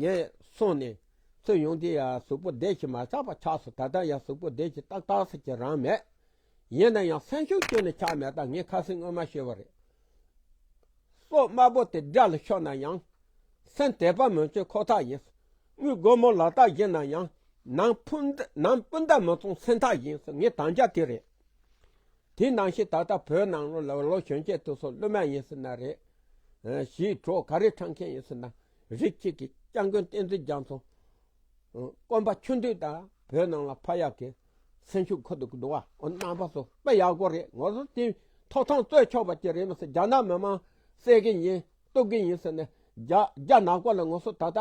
ངས་སོང་ནས་ཚུར་ཡོང་དུས་ཡ་གཟུགས་པོ་བདེ་ཞིག་མ་ཆགས་པ་ཆགས་སོང་། ད་ལྟ་ཡ་གཟུགས་པོ་བདེ་ཞིག་ཏག་ཏག་ཟེར་གྱི་རང་མེད། ཡིན་ན་ཡང་སེམས་ཤུགས་ཁྱོན་ནས་ཆག་མེད། ད་ངས་ཁ་སང་སྔོན་མ་ཞུས་པ་རེད། སྲོག་དམར་པོ་དེ་དགྲ་ལ་ཤོར་ན་ཡང་། སེམས་དད་པ་མི་བཅོལ་ཁོ་ཐག་ཡིན། དངུལ་སྒོར་མོ་ལག་རྟགས་བཞི་ན་ཡང་། ནང་ཕུ་ནང་སྤུན་ཟླ་མི་གཙང་སེམས་ཐག་ཡིན་ཟེར་ངའི་དམ་བཅའ་དེ་རེད། དེ་ནང་བཞིན་ད་ལྟ་བོད་ནང་ལོགས་ལ་ལོ་གཞོན་སྐྱེས་དེ་ཚོ་སློབ་མ་ཡིན་ཟེར་ན་རེད། གཞིས་གྲོགས་ག་རེ་འཁྲབ་མཁན་ཡིན་ཟེར་ན་རིགས་གཅིག་གི་སྐྱབས་མགོན་བསྟན་འཛིན་རྒྱ་མཚོ། ཨ། སྐོམ་པ་ཆུ་འདུས་དང་བོད་ནང་ལ་ཕ་ཡག་གི་སེམས་ཤུགས་ཁུར་དུ་འདུག་བ། ཨོ་རྣམ་པ་ཚོ་དཔེ་ཡག་པོ་རེད། ང་ཚོ་དེ་ཐོབ་ཐང་རྩོད་ཆོག་པ་ཅིག་རེད་མ་ཟད་རྒྱ་ནག་མི་མང་བསད་གི་ཡིན་གཏུབ་གི་ཡིན་ཟེར་ནས་རྒྱ་རྒྱ་ནག་པ་ལ་ང་ཚོ་ད་ལྟ་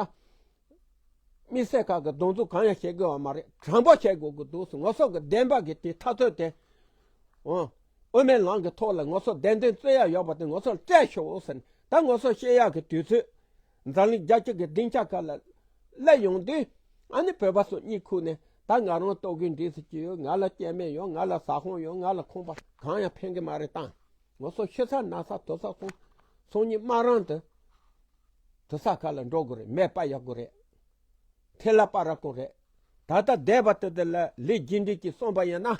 དམིགས་བསལ་ཁག་གི་གདོང་འཛུགས་གང་ཡང་བྱེད་དགོས་བ་མ་རེད། དྲང་པོ་བྱེད་དགོས་ཀྱི་འདུག་ཟེར། ང་ཚོ་གི་བདེན་པ་གི་དེ་འཐབ་རྩོད་དེ། འོ། དབུ་མའི་ལམ་གྱི་ཐོག་ལ་ང་ཚོ་བདེན་དོན་རྩོད་ཡ་ཡོད་པ་དེ་ང་ཚོར་སྤྲད་ཤོག་ཟེར། ད་ང་ཚོ་བཤད་ཡག་གི་དུས་ཚོད། འཛམ་གླིང་རྒྱལ་སྤྱི་གི་སྡིངས་ཆ་ཁག་ལ་སླེབས་ཡོང་དུས། ཨ་ནི་བོད་པ་ཚོ་གཉིད་ཁུག་ནས་ད་ང་རང་ལྟོ་གོས་འདྲེས་སུ་སྐྱེས་ཡོད། ང་ལ་སྐྱེ་དམན་ཡོད། ང་ལ་ཟ་ཁང་ཡོད། ང་ལ་ཁང་པ་གང་ཡང་ཕན་གི་མ་རེད། ད་ང་ཚོ་ཤི་ས་ན་ས་དུ་ས་སོང་སོང་ཉིན་མ་རང་དུ། དུ་ས་ཁ་ལ་འགྲོ་དགོས་རེད། མེ་སྤར་ཡག་དགོས་རེད། ཐལ་བ་སྤར་དགོས་རེད། ད་ལྟ་བསྡད་པ་དེ་དེ་ལ་ལས་རྒྱུ་འབྲས་ཀྱིས་གསུངས་པ་ཡིན་ན།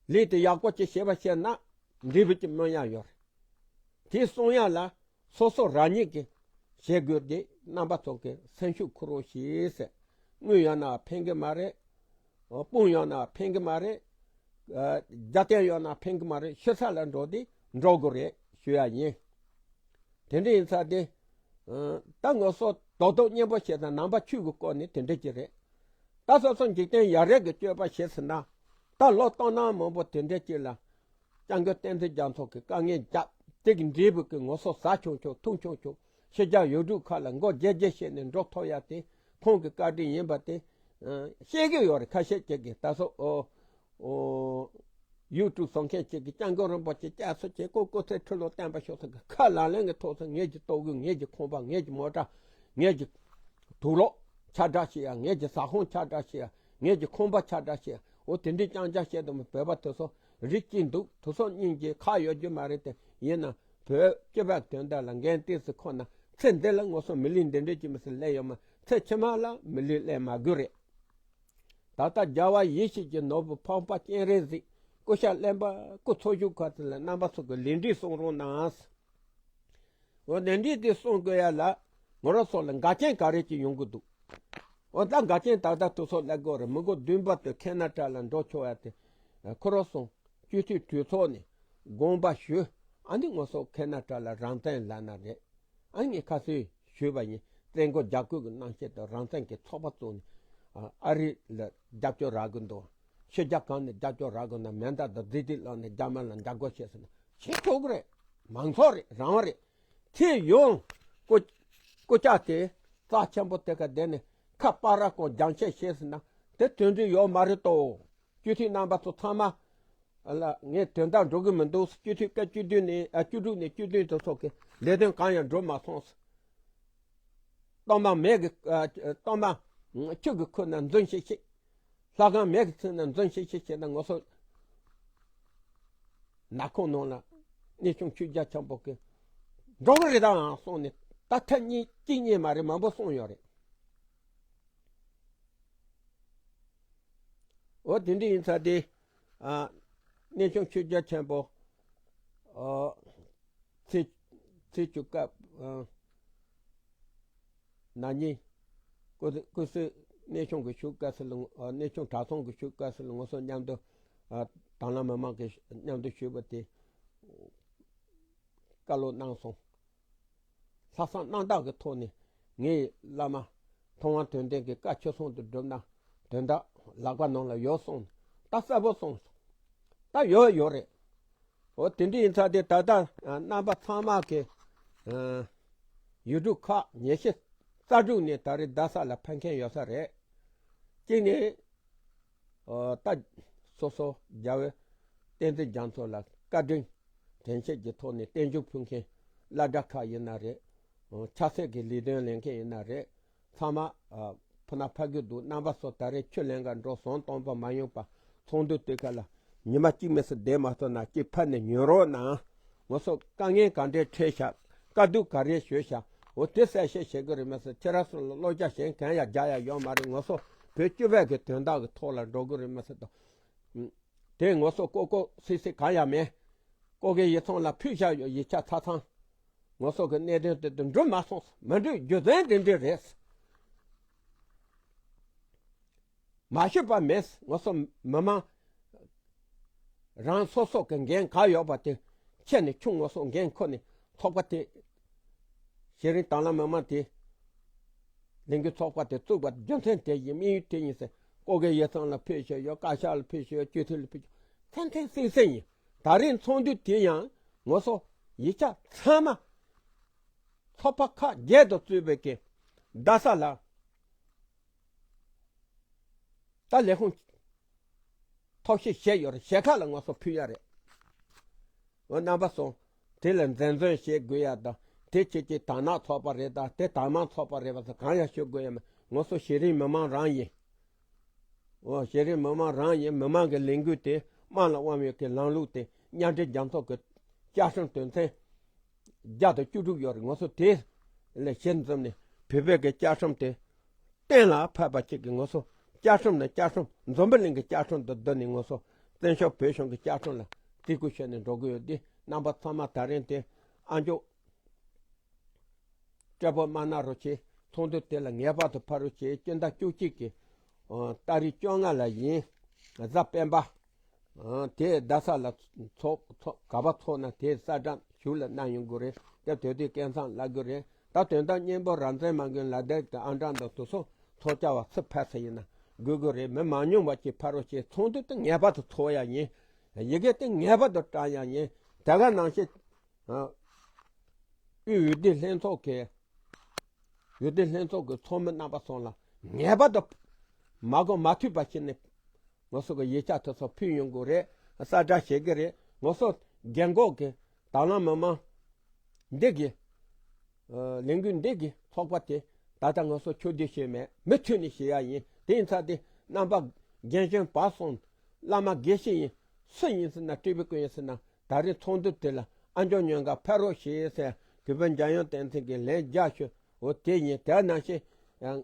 ལས་དེ་ཡག་པོ་ཅིག་བྱེད་པ་བྱས་ན་འབྲས་བུ་ཅིག་སྨིན་ཡག་ཡོད་རེད། དེ་གསུང་ཡག་ལ་སོ་སོ་རང་ཉིད་ཀྱིས་བྱེད་དགོས་ཏེ་རྣམ་པ་ཚོ་གི་སེམས་ཤུགས་འཁོར་རོགས་ཞེས་ཟེར། དངུལ་ཡོད་ན་ཕན་གི་མ་རེད། དཔུང་ཡོད་ན་ཕན་གི་མ་རེད། རྒྱ་རྟེན་ཡོད་ན་ཕན་གི་མ་རེད། ཤི་ས་ལ་འགྲོ་དེ་འགྲོ་དགོས་རེད་ཞུ་ཡ་ཡིན། དེ་འདྲ་ཡིན་ཙང་དེ། ད་ང་ཚོ་རྡོག་རྡོག་སྙན་པོ་བཤད་ན་ནང་པ་ཆོས་ཀྱི་སྐོར་ནས་དེ་འདྲ་ཅིག་རེད། ད་སོ་སོ་འཇིག་རྟེན་ཡ་རབས་ཀྱི་སྤྱོད་པ་བྱས་ཟིན་ན། ད་ལོ་སྟོང་ནང་མང་པོ་དེ་འདྲའི་ཅིག་ལ། སྐྱབས་མགོན་བསྟན་འཛིན་རྒྱ་མཚོ་གི་དཀའ་ངལ་རྒྱབ་དེ་གི་འབྲས་བུ་གི་ངོ་སོ་ཟ་ཆོག་ཆོག་འཐུང་ཆོག་ཆོག་ཕྱི་རྒྱལ་ཡུལ་གྲུ་ཁག་ལ་མགོ་བརྗེ་བརྗེ་བྱས་ནས་འགྲོ་ཐུབ་ཡ་དེ་ཁོང་གི་བཀའ་དྲིན་ཡིན་པ་དེ། ཨ། བཤད་ཀྱི་ཡོད་རེད། ཁ་ཤས་ཅིག་གིས་ད་སོ། ཨོ། ཨོ། ཡུལ་གྲུ་བཟོ་མཁན་ཅིག་གིས་སྐྱབས་མགོན་རིན་པོ་ཆེ་བསྐྱལ་སོ་བྱས། སྐུ་སྐུ་ཚེ་ཁྲི་ལོ་བརྟན་པ་ཤོག་ཟེར་གི་ཁ་ལག་ལེན་གྱི་ཐོག་ཚོ་ངེད་ཀྱི་ལྟོ་གོས། ངེད་ཀྱི་ཁང་པ། ངེད་ཀྱི་མོ་ཊ། ངེད་ཀྱི་དུག་ལོག་ཁྱབ་བསྒྲགས་བྱེད་ཡ། ངེད་ཀྱི་ཟ་ཁང་ཁྱབ་བསྒྲགས་བྱེད་ཡ། ངེད་ཀྱི་ཁང་པ་ཁྱབ་བསྒྲགས་བྱེད་ཡ། འོ་དེ་འདྲའི་རྐྱང་རྐྱང་བཤད་དུ་མི། བོད་པ་དེ་ཚོ་རིགས་གཅིག་འདུག་དེ་ཚོ་སྙིང་རྗེ་ཁག་ཡོད་རྒྱུ་མ་རེད་དེ། ཡིན་ན་བོད་སྤྱི་པའི་དོན་དག་ལ་འགན་ཏོག་ཙམ་ཁུར་ན། ཚེ་འདི་ལ་ངོ་སོ་མི་ལུས་འདི་འདྲའི་ཅིག་མི་སྲིད་སླེབས་ཡོད་མ། ཚེ་ཕྱི་མ་ལ་མི་ལུས་སླེབས་མ་དགོས་རེད། ད་ལྟ་རྒྱལ་བ་ཡིད་བཞིན་གྱི་ནོར་བུ་འཕགས་པ་སྤྱན་རས་གཟིགས། སྐུ་ཤ་རློན་པ་སྐུ་འཚོ་བཞུགས་ག་ཚོད་ལ་རྣམ་པ་ཚོ་གི་ལས་འབྲས་གསུང་རོགས་གནང་། འོ་ལས་འབྲས་དེ་གསུང་དགོས་ཡ་ལ་ང་རང་ཚོ་ལ་འགལ་རྐྱེན་ག་རེ་ཅིག་ཡོང་གི་འདུག་འོ་ད་འགལ་རྐྱེན་ད་ལྟ་དུས་ཚོད་སླེབས་དགོས་རེད། མི་མགོ་བདུན་པ་དེ་ཁེ་ན་ཊ་ལ་འགྲོ་ཆོག་ཡ་དེ། ཁོ་རང་ཚོ་སྤྱི་འཐུས་གྲོས་ཚོགས་ནས་དགོངས་པ་ཞུ། ཨ་ནི་ང་ཚོ་ཁེ་ན་ཊ་ལ་རང་བཙན་ལབ་ན་རེད། ཨ་ནི་ངས་ཁ་སང་ཞུས་པ་ཡིན། བཙན་རྒོལ་རྒྱབ་སྐུལ་གྱི་རྣམ་བཤད་དང་རང་བཙན་གྱི་ཚོགས་པ་བཙུགས་ནས། ཨ། ཨ་རི་ལ་རྒྱབ་སྐྱོར་རག་གི་འདུག་ཕྱི་རྒྱལ་གང་ནས་རྒྱབ་སྐྱོར་རག་གི་འདུག་མེ་མདའ་དང་རྫས་དེ་བླངས་ནས་རྒྱ་དམར་ལ་འཇབ་རྒོལ་བྱས་ཟིན་ན་བྱེད་ཆོག་གི་རེད། མང་ཚོགས་རེད། རང་དབང་རེད། དེ་ཡང་སྐུ་སྐུ་ལྕགས་དེ་རྩ་ཆེན་པོ་དེ་ག་བསྡད་ནས་ཁ་པར་ར་སྐོར་རྒྱང་ཆད་བྱས་ཟིན་ན་དེ་དོན་འགྲིག་ཡོད་མ་རེད་དོ། སྤྱི་འཐུས་རྣམ་པ་ཚོ་ཚང་མ་ལ་ངས་དོན་དག་འགྲོ་གི་མི་འདུག་སྤྱི་འཐུས་སྐབས་བཅུ་བདུན་ནས། ཨ། བཅུ་དྲུག་ནས་བཅུ་བདུན་དུ་སོགས་ཀྱི་ལས་དོན་གང་ཡང་འགྲོ་མ་སོང་། གཏོར་མ་མེ་གི། ཨ། གཏོར་མ་ཆུ་གིས་ཁུར་ན་འཛིང་ཤིག་ཤིག་ལྷ་ཁང་མེ་གིས་ཚིག་ན་འཛིང་ཤིག་ཤིག་བྱས་ན་ང་ཚོ་ནག་ཁུང་ནང་ལ་གནས་ཆུང་ཆོས་རྒྱལ་ཆེན་པོ་གིས་འགྲོ་གི་རེད་དང་གསུངས་ནས། ད་ཐེངས་གཉིས་གཅིག་གཉིས་མ་རེད། མང་པོ་གསུངས་ཡོད་རེད། འོ་དེ་འདྲ་ཡིན་ཙང་དེ། ཨ། གནས་ཆུང་ཆོས་རྒྱལ་ཆེན་པོ། ཨ། ཚེས་ཚེས་བཅུ་སྐབས། ཨ། ན་ནིང་སྐུ་སྐུ་སྲས་གནས་ཆུང་གི་བཞུགས་སྐབས་སུ་ལ། ཨ། གནས་ཆུང་གྲྭ་ཚང་གི་བཞུགས་སྐབས་སུ་ལ་ང་ཚོ་མཉམ་དུ། ཨ། དྭང་བླངས་མི་མང་གི་མཉམ་དུ་བཞུགས་པ་དེ་བཀའ་སློབ་གནང་སོང་། ལྷག་བསམ་རྣམ་དག་གི་ཐོག་ནས་ངའི་བླ་མ་ཐུབ་དབང་དོན་ལྡན་གྱི་བཀའ་ཆོས་ཚང་དུ་བསྒྲུབས་ན་དོན་དག་ལག་པ་ནང་ལ་ཡོད་སོང་། ད་གསལ་པོ་སོང་། ད་ཡོད་ཡོད་རེད། འོ་དེ་འདྲ་ཡིན་ཙང་དེ་ད་ལྟ་རྣམ་པ་ཚང་མ་གི། ཨ། ཡུལ་གྲུ་ཁག་ཉི་ཤུ་རྩ་དྲུག་ནས་ད་རེས་རྡ་ས་ལ་ཕེབས་མཁན་ཡོད་ས་རེད། གཅིག་ནས། ཨོ། ད་སོ་སོ་རྒྱལ་བའི་བསྟན་འཛིན་རྒྱ་མཚོ་ལ་བཀའ་དྲིན་དྲན་ཤེས་ཀྱི་ཐོག་ནས་བརྟན་བཞུགས་ཕུལ་མཁན་སློབ་གྲྭ་ཁག་ཡིན་ན་རེད། ཨོ། ཆབ་སྲིད་ཀྱི་ལས་དོན་ལས་མཁན་ཡིན་ན་རེད། ཚང་མ། ཨ། ཕུ་ན་ཕ་གི་འདུག་རྣམ་པ་ཚོ་ད་རེས་ཆུ་ལེན་ག་འགྲོ་སོང་། སྟོང་པ་མ་ཡོང་པ། ཚོགས་འདུ་དེ་ག་ལ་ཉི་མ་གཅིག་མི་སྲིད་བསྡད་མ་ཐུབ་ན་གཅིག་ཕར་ནས་ཉོན་རོགས་གནང་། ང་ཚོ་དཀའ་ངལ་ག་འདྲས་འཕྲད་ཤག་དཀའ་སྡུག་ག་རེ་ཞོད་ཤག་འོ་དེ་གསལ་བཤད་བྱེད་དགོས་རེད་མ་ཟད། ཁྱེད་རང་ཚོ་ལ་བློ་རྒྱ་གཞན་གང་ཡང་རྒྱག་ཡ་ཡོད་མ་རེད། ང་ཚོ་བོད་སྤྱི་པའི་གི་དོན་དག་གི་ཐོག་ལ་འགྲོ་དགོས་རེད་མ་ཟད་དོ། དེ་ང་ཚོ་ལྐོག་ལྐོག་སིག་སིག་གང་ཡང་མེད། ལྐོག་གི་ཡིག་ཚང་ལ་ཕུལ་བཞག་ཡོད། ཡིག་ཆ་ཆ་ཚང་། ང་ཚོ་གི་གནད་དོན་དེ་དུ་འགྲུབ་མ་སོང་། མི་འགྲུབ། རྒྱུ་མཚན་དེ་འདྲ་རེད། མ་ཤོད་པ་མེད། ང་ཚོ་མི་མང་རང་སོ་སོ་གི་འགན་ག་ཡོད་པ་དེ་ཁྱེར་ནས་ཁྱོད་ང་ཚོ་འགན་ཁུར་ནས་ཚོགས་པ་དེ། ཤེས་རིག་དྭང་བླངས་མི་མང་དེ་ལས་འགུལ་ཚོགས་པ་དེ་བཙུགས་པ་རྒྱུ་མཚན་དེ་ཡིན། དམིགས་ཡུལ་དེ་ཡིན་ཟེར། ལྐོག་གི་ཡིག་ཚང་ལ་ཕུལ་བཞག་ཡོད། བཀའ་ཤག་ལ་ཕུལ་བཞག་ཡོད། སྤྱི་འཐུས་ལ་ཕུལ་བཞག་ཐན་ཐན་སིང་སིང་ཡིན། ད་རེས་ཚོགས་འདུ་དེ་ཡང་ང་ཚོ་ཡིག་ཆ་ཚང་མ་ཚོགས་པ་ཁག་བརྒྱད་དུ་བཙུགས་པའི་གི་རྡ་ས་ལ་ད་ལས་ཁུངས་ཐོག་ཤེས་བྱས་ཡོད་རེད། ཞལ་ཁ་ལ་ང་ཚོ་ཕུལ་ཡ་རེད། འོ་རྣམ་པ་ཚོ་དེ་ལ་འཛེམ་ཟོན་བྱེད་དགོས་ཡ་དང་། དེ་ཁྱེད་ཀྱི་དར་ནག་ཚོགས་པ་རེད་དང་། དེ་དར་དམར་ཚོགས་པ་རེད་པ་ཚོ་གང་ཡང་ཞུ་དགོས་ཡ་མེད། ང་ཚོ་ཤེས་རིག་མི་མང་རང་ཡིན། འོ་ཤེས་རིག་མི་མང་རང་ཡིན། མི་མང་གི་ལས་འགུལ་དེ་དམངས་ལ་དབང་བའི་གི་ལམ་ལུགས་དེ་གཉའ་ཁྲི་རྒྱ་མཚོ་གི་བཅའ་ཁྲིམས་དོན་ཚན་བརྒྱ་དང་བཅུ་དྲུག་ཡོད་རེད། ང་ཚོ་དེ་ལ་གཞི་འཛིན་ནས་བོད་པའི་གི་བཅའ་ཁྲིམས་དེ་གཏན་ལ་ཕབ་པ་གཅིག་གིས་ང་ཚོ་བཅའ་ཁྲིམས་ནས་བཅའ་ཁྲིམས། འཛམ་བུ་གླིང་གི་བཅའ་ཁྲིམས་དང་བསྡུར་ནས་ང་ཚོ་བཙན་བྱོལ་བོད་གཞུང་གི་བཅའ་ཁྲིམས་ལ་བརྩི་བཀུར་བྱས་ནས་འགྲོ་གི་ཡོད། འདི་རྣམ་པ་ཚང་མ་ད་རིང་དེ་ཨ་མཆོག་སྐྱབས་མགོན་པདྨ་རིན་པོ་ཆེ་ཚོགས་འདུ་དེ་ལ་ངེས་པར་དུ་ཕེབས་རོགས་བྱེད། སྤྱི་ཟླ་བཅུ་གཅིག་གི་ཨ་ཏ་རིག་བཅོ་ལྔ་ལ་ཡིན། གཟའ་སྤེན་པ། ཨ་དེ་རྡ་ས་ལ་ཚོགས་ཚོགས་ག་པར་ཚོགས་ན་དེའི་གསལ་བསྒྲགས་གཞུག་ལ་གནང་ཡོང་དགོས་རེད། སྐབས་དེ་དུས་སྐལ་བཟང་ལབ་དགོས་རེད། ད་དོན་དག་སྙིང་པོ་རང་བཙན་མ་དགོས་ལ་དྭགས་དང་ཨ་འབྲང་དང་དེ་ཚོ་ཚོགས་བཅར་བ་ཚུར་ཕེབས་ས་ཡིན་ན། དགོས་དགོས་རེད། མི་མང་ཉུང་བ་ཅིག་ཕ་རོལ་ཕྱིན། ཚོགས་འདུ་དེ་ངེས་པར་དུ་ཚོགས་ཡ་ཡིན། ཡི་གེ་དེ་ངེས་པར་དུ་བཀྲམ་ཡ་ཡིན། དེ་ག་ནང་བཞིན། ཨ། དབུས་འོས་བསྡུ་ལྷན་ཚོགས་ཀྱི། འོས་བསྡུ་ལྷན་ཚོགས་ཀྱི་ཚོགས་མི་རྣམ་པ་ཚོ་ལ་ངེས་པར་དུ་མ་གོ་མ་ཐོས་པ་བྱས་ནས་ང་ཚོ་གི་ཡིག་ཆ་དེ་ཚོ་ཕུལ་ཡོང་དགོས་རེད། གསལ་བསྒྲགས་བྱེད་ཀྱི་རེད། ང་ཚོ་རྒན་འཁོགས་ཀྱི་དྭང་བླངས་མི་མང་འདི་གི། ཨ། ལས་འགུལ་འདི་གི་ཚོགས་པ་དེ་ད་ལྟ་ང་ཚོ་ཕྱོགས་བསྡུས་བྱས་མེད། མུ་མཐུད་ནས་བྱེད་ཡ་ཡིན། དེ་ཡིན་ཙང་དེ་རྣམ་པ་རྒན་གཞོན་བར་གསུམ། བླ་མ་དགེ་བཤེས་ཡིན། སུ་ཡིན་ཟེར་ན། སྤྲུལ་པའི་སྐུ་ཡིན་ཟེར་ན། ད་རེས་ཚོགས་འདུ་དེ་ལ་ཨ་མཆོག་ཉོན་དགའ་ཕེབས་རོགས་ཞེས་ཟེར། གུས་པ་འཇམ་དབྱངས་བསྟན་འཛིན་གྱིས་ལན་རྒྱག་ཤོག་འོ་དེ་ཡིན། དེ་ནང་བཞིན་ཡང་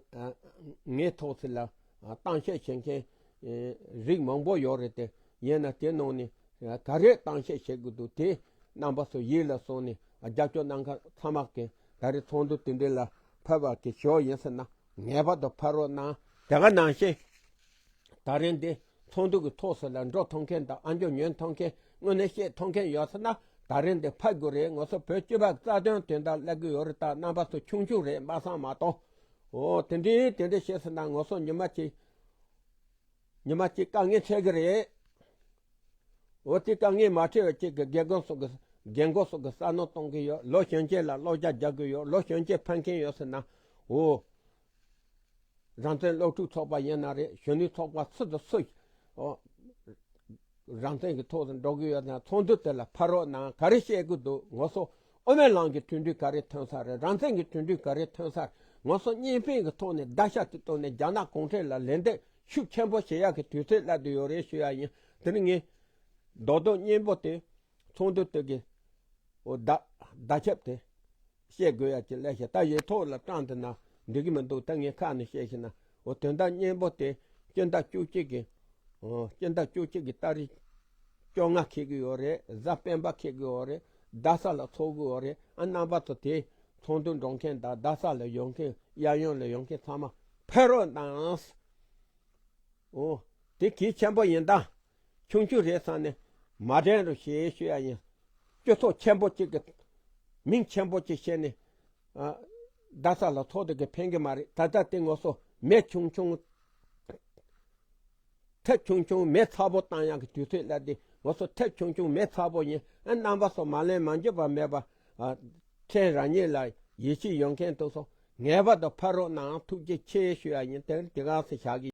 ངའི་ཐོག་ཚེ་ལ་གཏམ་བཤད་བྱེད་མཁན་རིགས་མང་པོ་ཡོད་རེད་དེ། ཡིན་ན་དེ་ནང་ནས་ག་རེ་གཏམ་བཤད་བྱེད་དགོས་འདུག་དེ་རྣམ་པ་ཚོ་ཡིད་ལ་བཟུང་ནས། རྒྱབ་སྐྱོར་གནང་མཁན་ཚང་མ་གིས་ད་རེས་ཚོགས་འདུ་དེ་འདྲ་ལ་ཕེབས་པ་གི་ཞོར་ཡིན་ཟེར་ན། ངེས་པར་དུ་ཕེབས་རོགས་གནང་། དེ་ག་ནང་བཞིན། ད་རིང་འདི་ཚོགས་འདུ་གི་ཐོག་སུ་ལ་འགྲོ་ཐུབ་མཁན་དང་ཨ་མཆོག་ཉོན་ཐུབ་མཁན། དངོས་གནས་བཤད་ཐུབ་མཁན་ཡོད་ཟེར་ན། ད་རིང་འདི་ཕེབས་དགོས་རེད། ང་ཚོ་བོད་སྤྱི་པའི་རྩ་དོན་དོན་དག་སླེབས་ཀྱི་ཡོད་རེད། ད་རྣམ་པ་ཚོ་ཆུང་ཆུང་རེད། མ་བསམ་མ་གཏོང་། འོ་དེ་འདྲའི་དེ་འདྲ་བཤད་ཟེར་ན་ང་ཚོ་ཉི་མ་གཅིག་ཉི་མ་གཅིག་དཀའ་ངལ་འཕྲད་ཀྱི་རེད། འོ་དེ་དཀའ་ངལ་མ་འཕྲད་པ་ཅིག་གི་རྒན་རྒོན་སོགས་ཀྱི་རྒན་རྒོན་སོགས་ཀྱི་བསམ་བློ་གཏོང་གི་ཡོད། ལོ་གཞོན་སྐྱེས་ལ་བསླབ་བྱ་རྒྱག་གི་ཡོད། ལོ་གཞོན་སྐྱེས་ཕན་མཁན་ཡོད་ཟེར་ན། འོ། རང་བཙན་སློབ་ཕྲུག་ཚོགས་པ་ཡིན་ན་རེད། གཞོན་ནུ་ཚོགས་པ་སུ་དང་སུ། འོ། རང་བཙན་གྱི་ཐོག་ཏུ་འགྲོ་གི་ཡོད་ན་ཚོགས་འདུ་དེ་ལ་ཕེབས་རོགས་གནང་། ག་རེ་བཤད་དགོས་འདུག་ང་ཚོ་དབུ་མའི་ལམ་གྱི་མཐུན་སྒྲིལ་ག་རེ་ཐོན་ས་རེད། རང་བཙན་གྱི་མཐུན་སྒྲིལ་ག་རེ་ཐོན་ས་རེད། ང་ཚོ་གཉིས་ཕན་གྱི་ཐོག་ནས་བརྡ་ཤ་དེ་བཏོན་ནས་རྒྱ་ནག་གུང་ཁྲན་ལ་ལན་འདེབས་ཤུགས་ཆེན་པོ་བྱེད་ཡག་གི་དུས་ཚོད་སླེབས་བསྡད་ཡོད་རེད་ཞུ་ཡ་ཡིན། དེ་ནི་ངས་རྡོག་རྡོག་སྙན་པོ་དེ་ཚོགས་འདུ་དེ་གི། འོ། བརྡ་བརྡ་ཁྱབ་དེ་བཤད་དགོས་ཡ་ཅིག་སླེབས་ཤག་ད་ཡིག་ཐོག་ལ་བཀྲམ་དེ་ན་འགྲིག་གི་མི་འདུག་ད་ངས་ཁ་ནས་བཤད་ཤེ་ན། འོ། དོན་དག་སྙན་པོ་དེ་སྤྱི་ཟླ་བཅུ་གཅིག་གི། འོ། སྤྱི་ཟླ་བཅུ་གཅིག་གི་ཏ་རིག་བཅོ་ལྔ་འཁེལ་གི་ཡོད་རེད། གཟའ་སྤེན་པ་འཁེལ་གི་ཡོད་རེད། རྡ་ས་ལ་ཚོགས་གི་ཡོད་རེད། ཨ། རྣམ་པ་ཚོ་དེ་ཚོགས་འདུ་འགྲོ་མཁན་དང་རྡ་ས་ལ་ཡོང་མཁན། གཡས་གཡོན་ལ་ཡོང་མཁན་ཚང་མ་ཕེབས་རོགས་གནང་། འོ། དེ་གལ་ཆེན་པོ་ཡིན་ད། ཆུང་ཆུང་རེད་བསམ་ནས་མ་དྲན་རོགས་ཞེས་ཞུ་ཡ་ཡིན། སྤྱི་ཚོགས་ཆེན་པོ་གཅིག་གི་མིང་ཆེན་པོ་གཅིག་བཤད་ནས། ཨ། རྡ་ས་ལ་ཚོགས་དེ་གི་ཕན་གི་མ་རེད། ད་ལྟ་དེ་ང་ཚོ་མི་ཆུང་ཆུང་། ཐབས་ཆུང་ཆུང་མི་ཚ་པོ་བཏང་ཡག་གི་དུས་ཚོད་སླེབས་ཏེ། ང་ཚོ་ཐབས་ཆུང་ཆུང་མི་ཚ་པོ་ཡིན། ཨ། རྣམ་པ་ཚོ་མ་ལན་མ་འཇོག་པ་མེད་པ། ཨ། ཕྲན་རང་ཉིད་ལ་ཡིད་ཆེས་ཡོད་མཁན་དེ་ཚོ་ངེས་པར་དུ་ཕེབས་རོགས་གནང་། ཐུགས་རྗེ་ཆེ་ཞུ་ཡ་ཡིན། དེ་དེ་ག་ཚོད་བཞག་གི།